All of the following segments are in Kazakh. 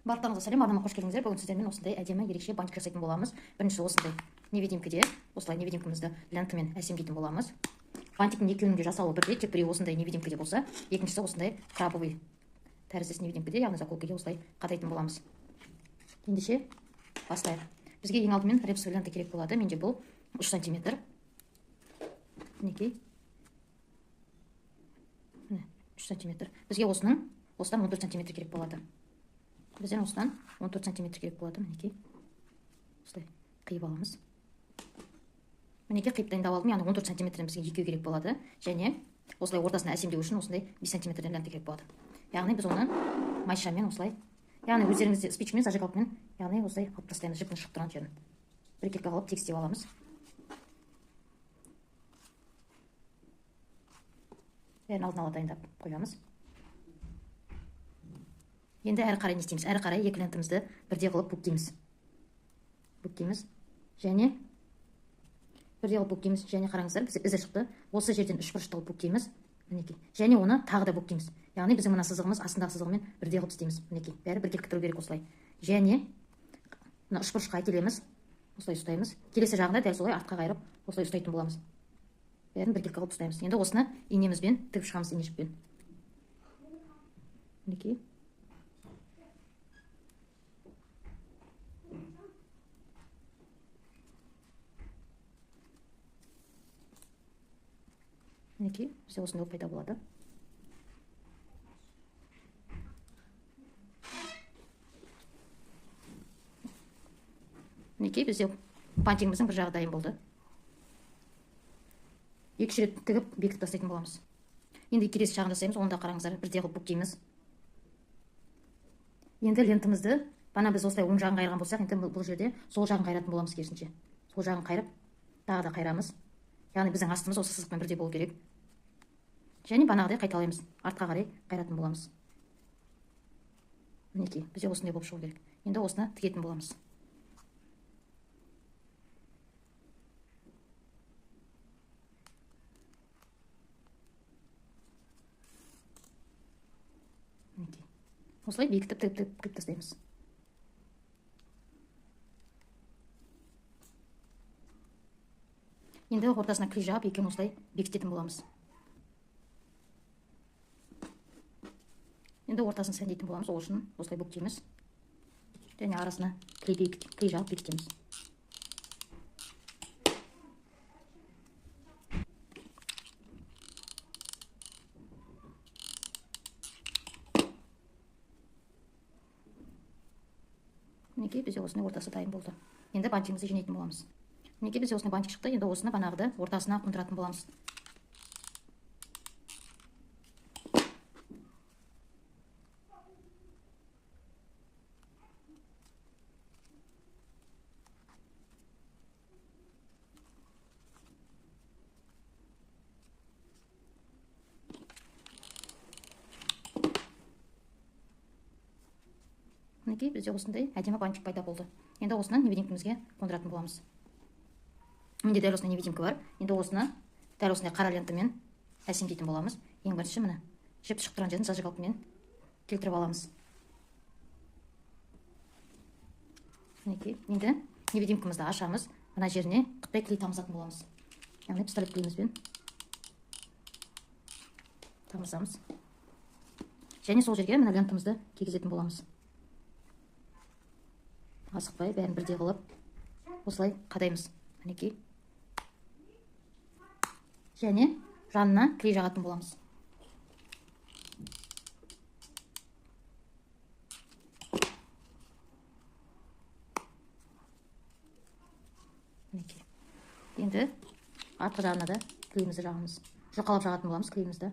Барлықтарыңызға сәлем, арнама қош келдіңіздер. Бүгін сіздермен осындай әдемі ерекше бантик жасайтын боламыз. Бірінші осындай невидимкіде, осылай невидимкімізді лентамен әсемдейтін боламыз. Бантиктің екеуінің де жасалуы бірдей, тек біреуі осындай невидимкіде болса, екіншісі осындай крабовый тәріздес невидимкіде, яғни заколкаге осылай қадайтын боламыз. Ендеше бастайық. Бізге ең алдымен репсовый лента керек болады. Менде бұл 3 сантиметр. Мінекей. Міне, 3 сантиметр. Бізге осыдан 14 сантиметр керек болады. Бізден осыдан 14 сантиметр керек болады. Мінекей. Осылай қиып аламыз. Мінекей қиып дайындап алдым. Яғни 14 сантиметрден бізге екеу керек болады. Және осылай ортасына әсемдеу үшін осындай 5 сантиметрден лента керек болады. Яғни біз оны майшамен осылай, яғни өздеріңізде спичкамен, зажигалкамен, яғни осылай алып тастаймыз жіптің шығып тұрған жерін. Бір-екі қылып тегістеп аламыз. Бәрін алдын ала дайындап қоямыз. Енді әрі қарай не істейміз? Әрі қарай екі лентамызды бірдей қылып бүктейміз. Бүктейміз. Және бірдей қылып бүктейміз. Және қараңыздар, бізде ізі шықты. Осы жерден үш бұрышты қылып бүктейміз. Мінекей. Және оны тағы да бүктейміз. Яғни біздің мына сызығымыз астындағы сызығымен бірдей қылып істейміз. Мінекей. Бәрі біркелкі тұру керек осылай. Және мына үш бұрышқа әкелеміз. Осылай ұстаймыз. Келесі жағында дәл солай артқа қайырып осылай ұстайтын боламыз. Бәрін біркелкі қылып ұстаймыз. Енді осыны инемізбен тігіп шығамыз, ине жіппен. Мінекей. Мінекей, бізде осындай болып пайда болады. Мінекей, бізде бантигіміздің бір жағы дайын болды. Екі рет тігіп бекітіп тастайтын боламыз. Енді келесі жағын жасаймыз. Оны да қараңыздар, бірдей қылып бүктейміз. Енді лентамызды бана біз осылай оң жағын қайырған болсақ, енді бұл жерде сол жағын қайыратын боламыз керісінше. Сол жағын қайырып, тағы да қайырамыз. Яғни біздің астымыз осы сызықпен бірдей болу керек. Және банағыдай қайталаймыз. Артқа қарай қайыратын боламыз. Мінекей, бізде осындай болып шығу керек. Енді осыны тігетін боламыз. Мінекей. Осылай бекітіп тігіп қиып тастаймыз. Енді ортасына клей жағып, екеуін осылай бекітетін боламыз. Енді ортасын сәндейтін боламыз. Ол үшін осылай бүктейміз. Және арасына клей жағып бекітеміз. Мінекей, бізде осындай ортасы дайын болды. Енді бантигімізді жинайтын боламыз. Мінекей, бізде осындай бантик шықты. Енді осыны банағыды ортасына қондыратын боламыз. Мінекей, бізде осындай әдемі бантик пайда болды. Енді осыны невидимкімізге қондыратын боламыз. Менде дәл осындай невидимка бар. Енді осыны дәл осындай қара лентамен әсемдейтін боламыз. Ең бірінші міне жіп шығып тұрған жерін зажигалкамен келтіріп аламыз. Мінекей, енді невидимкамызды ашамыз. Мына жеріне қытай клей тамызатын боламыз. Яғни пистолет клейімізбен тамызамыз. Және сол жерге мына лентамызды кигізетін боламыз. Асықпай бәрін бірдей қылып осылай қадаймыз. Мінекей. Және жанына клей жағатын боламыз. Мінекей. Енді артқы жағына да клейімізді жағамыз. Жұқалап жағатын боламыз клейімізді.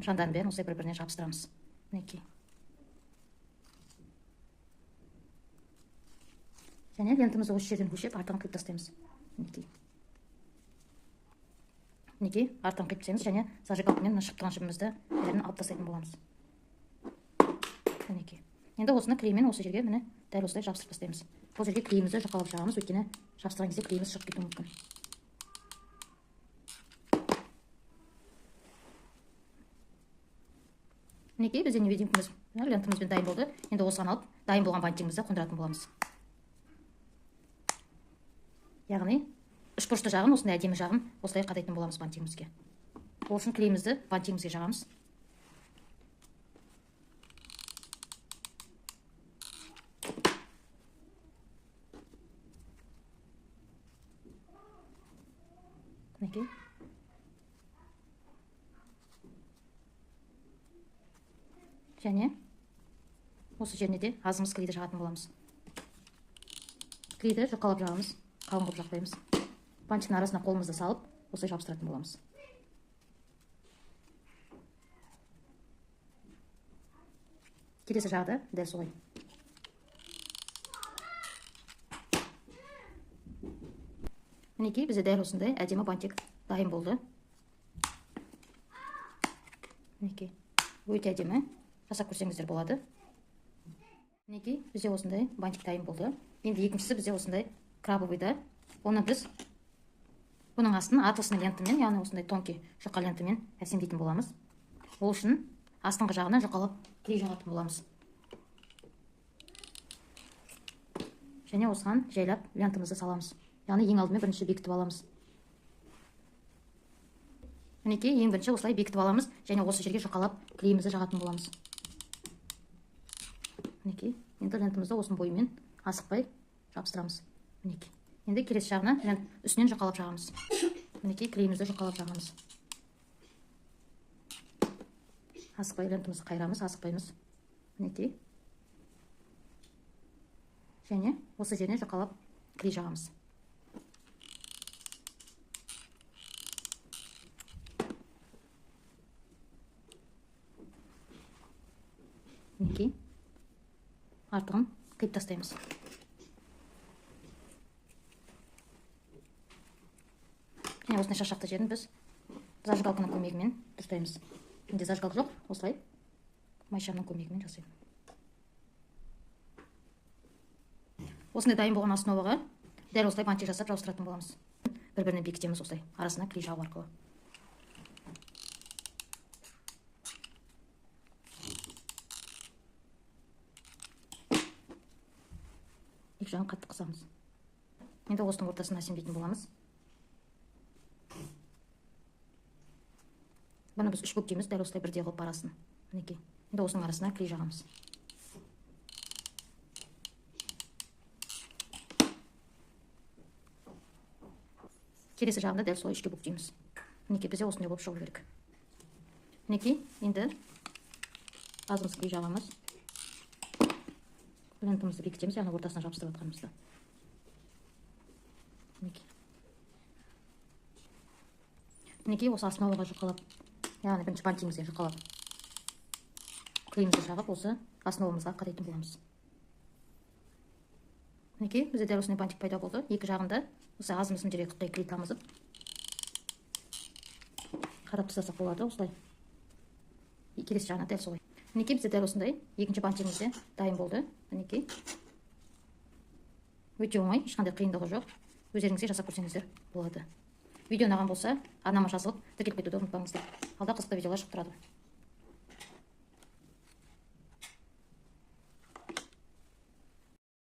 Жандарын бәрін осылай бір-біріне жабыстырамыз. Мінекей. Және лентамызды осы жерден көшеп артын қиып тастаймыз. Мінекей. Мінекей, артын қиып тастаймыз және зажигалкамен мына шығып тұрған жібімізді бәрін алып тастайтын боламыз. Мінекей. Енді осыны клеймен осы жерге міне дәл осылай жабыстырып тастаймыз. Бұл жерге клейімізді жұқалап жағамыз, өйткені жабыстырған кезде клейіміз шығып кетуі мүмкін. Мінекей, бізде невидимкамыз лентамызбен дайын болды. Енді осыған алып дайын болған бантигімізді қондыратын боламыз. Яғни үшбұрышты жағын, осындай әдемі жағын осылай қадайтын боламыз бантигімізге. Ол үшін клейімізді бантигімізге жағамыз. Мінекей. Және осы жеріне де азымыз клейді жағатын боламыз. Клейді жұқалап жағамыз, қалың қылып жақпаймыз. Бантиктің арасына қолымызды салып, осылай жабыстыратын боламыз. Келесі жағы да дәл солай. Мінекей, бізде дәл осындай әдемі бантик дайын болды. Мінекей, өте әдемі. Жасап көрсеңіздер болады. Мінекей, бізде осындай бантик дайын болды. Енді екіншісі бізде осындай крабовыйда. Оны біз бұның астын атласный лентамен, яғни осындай тонкий жұқа лентамен әсемдейтін боламыз. Ол үшін астыңғы жағына жұқалап клей жағатын боламыз. Және осыған жайлап лентамызды саламыз. Яғни ең алдымен бірінші бекітіп аламыз. Мінекей, ең бірінші осылай бекітіп аламыз және осы жерге жұқалап клейімізді жағатын боламыз. Мінекей, енді лентамызды осының бойымен асықпай жабыстырамыз. Мінекей. Енді келесі жағына үстінен жұқалап жағамыз. Мінекей, клейімізді жұқалап жағамыз. Асықпай лентамызды қайырамыз, асықпаймыз. Мінекей. Және осы жеріне жұқалап клей жағамыз. Мінекей. Артығын қиып тастаймыз. Және осындай шашақты жерін біз зажигалканың көмегімен дұрыстаймыз. Менде зажигалка жоқ, осылай майшамның көмегімен жасаймын. Осындай дайын болған основаға дәл осылай бантик жасап жабыстыратын боламыз. Бір-біріне бекітеміз осылай, арасына клей жағу арқылы. Екі жағын қатты қысамыз. Енді осының ортасын әсемдейтін боламыз. Бұны біз үш бүктейміз, дәл осылай бірдей қылып арасын. Мінекей. Енді осының арасына клей жағамыз. Келесі жағында дәл солай үшке бүктейміз. Мінекей, бізде осындай болып шығу керек. Мінекей, енді азымыз клей жағамыз. Лентамызды бекітеміз, яғни ортасына жабыстырып жатқанымызды. Мінекей. Мінекей, осы основаға жұқалап, яғни бірінші бантигімізге жұқалап клейімізді жағып, осы основамызға қадайтын боламыз. Мінекей, бізде дәл осындай бантик пайда болды. Екі жағында осы азымыз жерге клей тамызып қадап тастасақ болады осылай. Келесі жағына дәл солай. Мінекей, бізде дәл осындай екінші бантигіміз де дайын болды. Мінекей. Өте оңай, ешқандай қиындығы жоқ. Өздеріңізге жасап көрсеңіздер болады. Видео ұнаған болса, арнама жазылып, тіркеліп кетуді ұмытпаңыздар. Алда қызықты видеолар шығып тұрады.